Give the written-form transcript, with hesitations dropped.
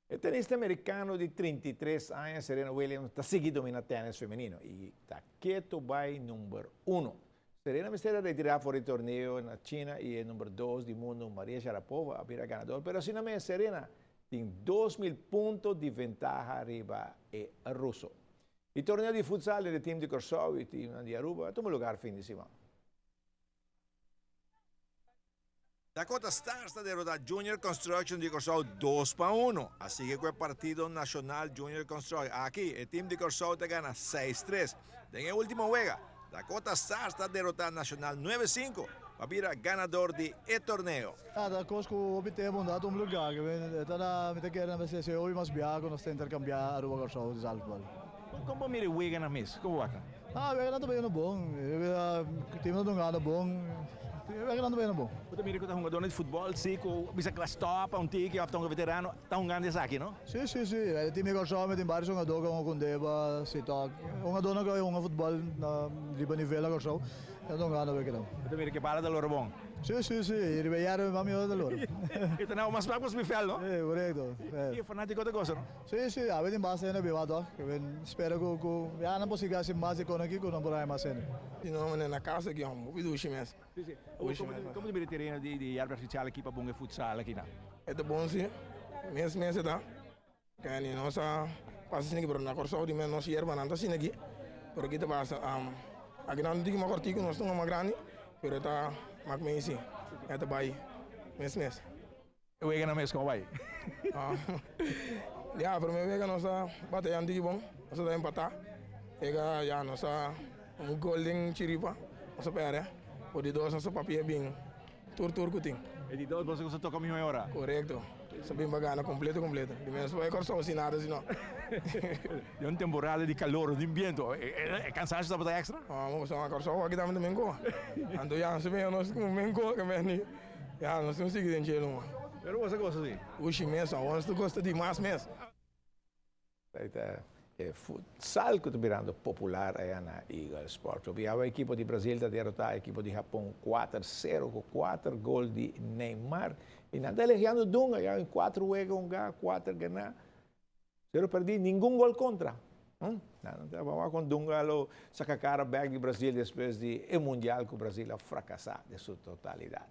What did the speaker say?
E tenista mericano di 33 aña Serena Williams ta sigui domina tennis femenino y ta keto bay number uno. Serena mester a retira for di torneo na China y e number dos di mundo Maria Sharapova a bira ganador, pero asina mes Serena tin 2000 punto di ventaha riba e ruso. E torneo di futsal entre team di Corsou y teamnan di Aruba a tuma lugar fin di siman. Dakota Stars ta derota Junior Construction di Kòrsou 2-1. A sigui ku e partido nashonal Junior Construction. Aki e tim di Kòrsou ta gana 6-3. Den e último wega, Dakota Stars ta derota Nashonal 9-5 pa bira ganador di e torneo. Ta kos ku hopi tempu no ta tuma lugá. Ta na mi ta kere na mester esei hopi mas biaha ku nos ta interkambiá Aruba Kòrsou di zalfbal. Kon bo mira e weganan mes? Kon bo wak nan? Ah, weganan ta bayendo bon. Team ta dungando bon. Weganan ta bayendo bon. Bo ta mira ku ta hungadónan di futbòl si ku bisa ku a stòp un tiki òf ta hunga veterano ta hungando esaki, no? Si, si, si. E team di Kòrsou mi tin vários hungadó ku a hunga Kundeba, Sitok. Hungadónan ku a hunga futbòl na riba nivel na Kòrsou ta hungando weganan. Bo ta mira ku e bala ta lora bon? Si, si, si. I riba e yèrba mi mami ora ta lora. E ta nau mas mak mas mi vèlt, no? Si, korekto. I e fanátiko ta gosa, no? Si, si, awe tin basta hende biba tòg. Ben spera ku ku ya nan por sigui hasi mas di kon aki ku nan por haña mas hende. Si no mane na casa aki hom hopi dushi mes. Si, si. Dushi mes. Komo ta bira e tereno di di yerba artificial aki pa bunga e futsal aki nan? E ta bon si, mes mes e ta. Kende nos a pasa asina aki pero na Kòrsou di mes nos yerbanan ta asina aki pero aki ta pasa aki nan ta tiki mas kòrtiku nos ta un mas grandi pero e ta mak mes si e ta bai mes mes. E wega nan mes como bai? Ya, prome wega nos a bataya un tiki bon, nos a ta empata. Ega ya nos a un gol den chiripa, nos a perde. Por di dos nos a papia bien tur tur cu tin. E di dos boso a toca miho e ora? Corecto, nos a bin pa gana completo completo. Di mes bai Corsou sin nada si no. Den un temporada di calor, di biento, e cansancio tabata extra? No, Corsou aki tambe ta menco. Anto ya nos a bin nos como menco ke meni. Ya, nos tin sigui den dje numa. Pero boso gosta si? Ushi mes, awor nos ta gosta di mas mes. Esei ta e futsal ku ta birando popular aya na Eagle Sport Club. I awe ekipo di Brazil ta derotá ekipo di Hapon 4-0 ku 4 gol di Neymar. I nan ta elegiando Dunga ya en 4 wega hungá, 4 ganá, 0 pèrdí, ningun gol kontra. Nan ta wak kon Dunga lo saka kara bèk di Brazil despues di e mundial ku Brazil a frakasá den su totalidat.